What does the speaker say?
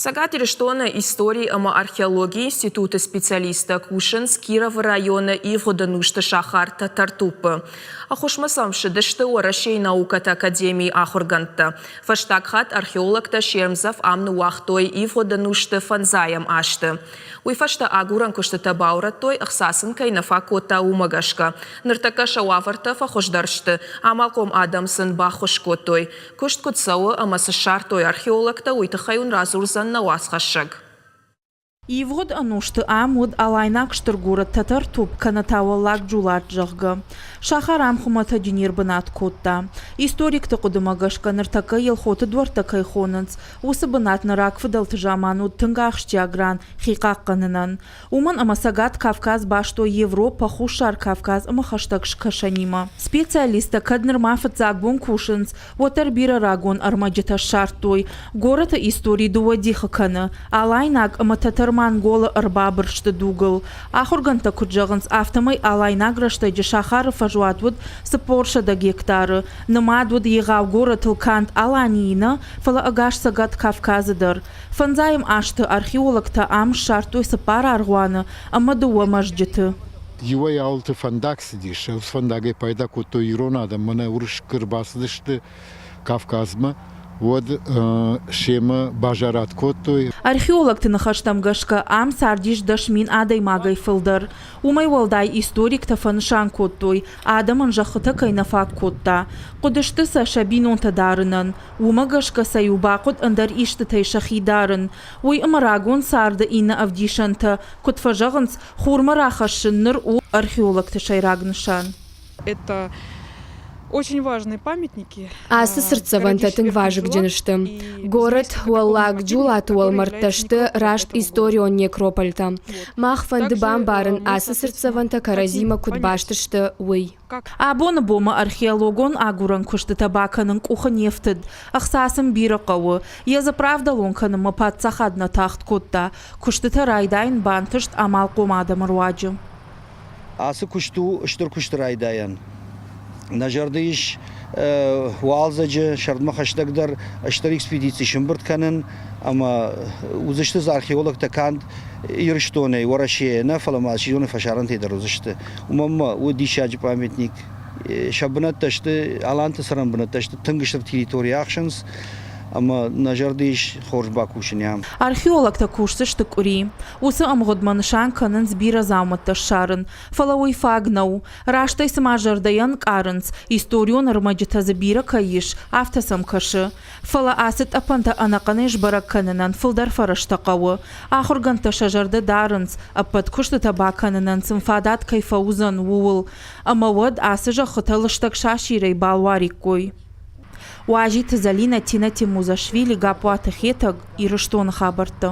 Цӕгат Ирыстоны истори ӕмӕ археологийы институты специалисттӕ кусынц Кировы районы ивгъуыд ӕнусты сахар Тӕтӕртуппы. Ӕххуысмӕ сӕм ссыдысты Уӕрӕсейы наукӕты академийы ахуыргӕндтӕ. Фӕстаг хатт археологтӕ се рмдзӕф ам ныууагътой ивгъуыд ӕнусты фӕндзайӕм азты. Уый фӕстӕ агурӕн куыстытӕ баурӕдтой, ӕхца сын кӕй нӕ фаг кодта, уымӕ гӕсгӕ. Ныртӕккӕ сӕ уавӕртӕ фӕхуыздӕр сты, амалхъом адӕм сын баххуыс кодтой. Куыст куыд цӕуы ӕмӕ цы ссардтой археологтӕ, уый тыххӕй уын радзурдзӕн нӕ уацхӕссӕг. Ивгъуыд ӕнусты ам уыд алайнаг стыр горӕт Тӕтӕртупп кӕнӕ та Уӕллаг Джулат, зӕгъгӕ. Сахар ам хуымӕтӕджы не рбынат кодта. Историкты хъуыдымӕ гӕсгӕ ныртӕккӕ Елхоты дуӕрттӕ кӕй хонынц, уыцы бынат нӕ рагфыдӕлты заман уыд тынг ахсджиаг ран хи хъахъхъӕнынӕн. Уымӕн ӕмӕ Цӕгат Кавказ бастой Европӕ, Хуссар Кавказ ӕмӕ Хӕстӕг Скӕсӕнимӕ. Специалисттӕ кӕд нырма фыццаг бон кусынц, уӕддӕр бирӕ рагон ӕрмӕджытӕ ссардтой. Горӕты истори дыууӕ дихы кӕны – алайнаг ӕмӕ тӕтӕр-манголы ӕрбабырсты дугыл. Ахуыргӕндтӕ куыд зӕгъынц, афтӕмӕй алайнаг рӕстӕджы сахары фӕзуат уыд 400 гектары. Нымад уыд егъау горӕтыл канд Аланийы нӕ, фӕлӕ ӕгас Цӕгат Кавказы дӕр. Фӕндзайӕм азты археологтӕ ам ссардтой цыппар аргъуаны ӕмӕ дыууӕ мӕзджыты. Иуӕй ауылты фӕндаг цыдис, уыцы фӕндагӕй пайда кодтой ирон адӕм, мӕнӕ уырыс куы ӕрбацыдысты Кавказмӕ, уӕд семӕ базарад кодтой. Археологты ныхӕстӕм гӕсгӕ, ам цардис 10 000 адӕймагӕй фылдӕр. Уымӕй уӕлдай историктӕ фӕнысан кодтой, адӕмӕн зӕххытӕ кӕй нӕ фаг кодта. Хъуыдысты сӕ сӕ бинонтӕ дарынӕн. Уымӕ гӕсгӕ сӕ-иу бахъуыд ӕндӕр истытӕй сӕхи дарын. Уый ӕмӕ рагон царды иннӕ ӕвдисӕнтӕ, куыд фӕзӕгъынц, хурмӕ рахӕссын ныр у археологты сӕйраг нысан. Это очень важные памятники. Ацы цыртдзӕвӕнтӕ тынг вазыгджын сты. Горӕт Уӕллаг Джулаты уӕлмӕрдтӕ сты раст историон некрополтӕ. Мах фӕнды бамбарын, ацы цыртдзӕвӕнтӕ кӕрӕдзимӕ куыд баст сты, уый. Абоны бонмӕ археологон агурӕн куыстытӕ бакӕнын къухы не фтыд. Ӕхца сын бирӕ хъӕуы. Йӕ заправдалон кӕнынмӕ паддзахад нӕ тагъд кодта. Куыстытӕ райдайын бантыст амалхъом адӕмы руаджы. Ацы куыст у стыр куысты райдайӕн. Нӕ зӕрды ис уалдзӕджы сӕрдмӕ хӕстӕгдӕр стыр экспедици сымбырд кӕнын ӕмӕ уыдзысты дзы археологтӕ канд Ирыстонӕй, Уӕрӕсейӕ нӕ, фӕлӕ ма чи зоны фӕсарӕнтӕй дӕр уыдзысты. Уымӕн ма у диссаджы памятник. Сӕ бынӕттӕ сты, аланты цӕрӕн бынӕттӕ сты, тынг стыр территори ахсынц ӕмӕ нӕ зӕрды ис хорз бакусын ам. Археологтӕ кусдзысты къуыри. Уыцы ӕмгъуыдмӕ нысан кӕнынц бирӕ дзаумӕттӕ ссарын. Фӕлӕ уый фаг нӕу. Раст ӕй цыма зӕрдӕйӕ ӕнкъарынц, историон ӕрмӕджытӕ дзы бирӕ кӕй ис, афтӕ сӕм кӕсы. Фӕлӕ ацы тъӕпӕнтӕ ӕнӕхъӕнӕй сбӕрӕг кӕнынӕн фылдӕр фӕрӕзтӕ хъӕуы. Ахуыргӕндтӕ сӕ зӕрдӕ дарынц, ӕппӕт куыстытӕ бакӕнынӕн сын фадат кӕй фӕуыдзӕн, ууыл. Ӕмӕ уӕд ацы зӕххытӕ лыстӕг сасирӕй балуариккой. Уазиты Зӕлинӕ, Тина Темузашвили, Гаппуаты Хетӕг, Ирыстоны хабӕрттӕ.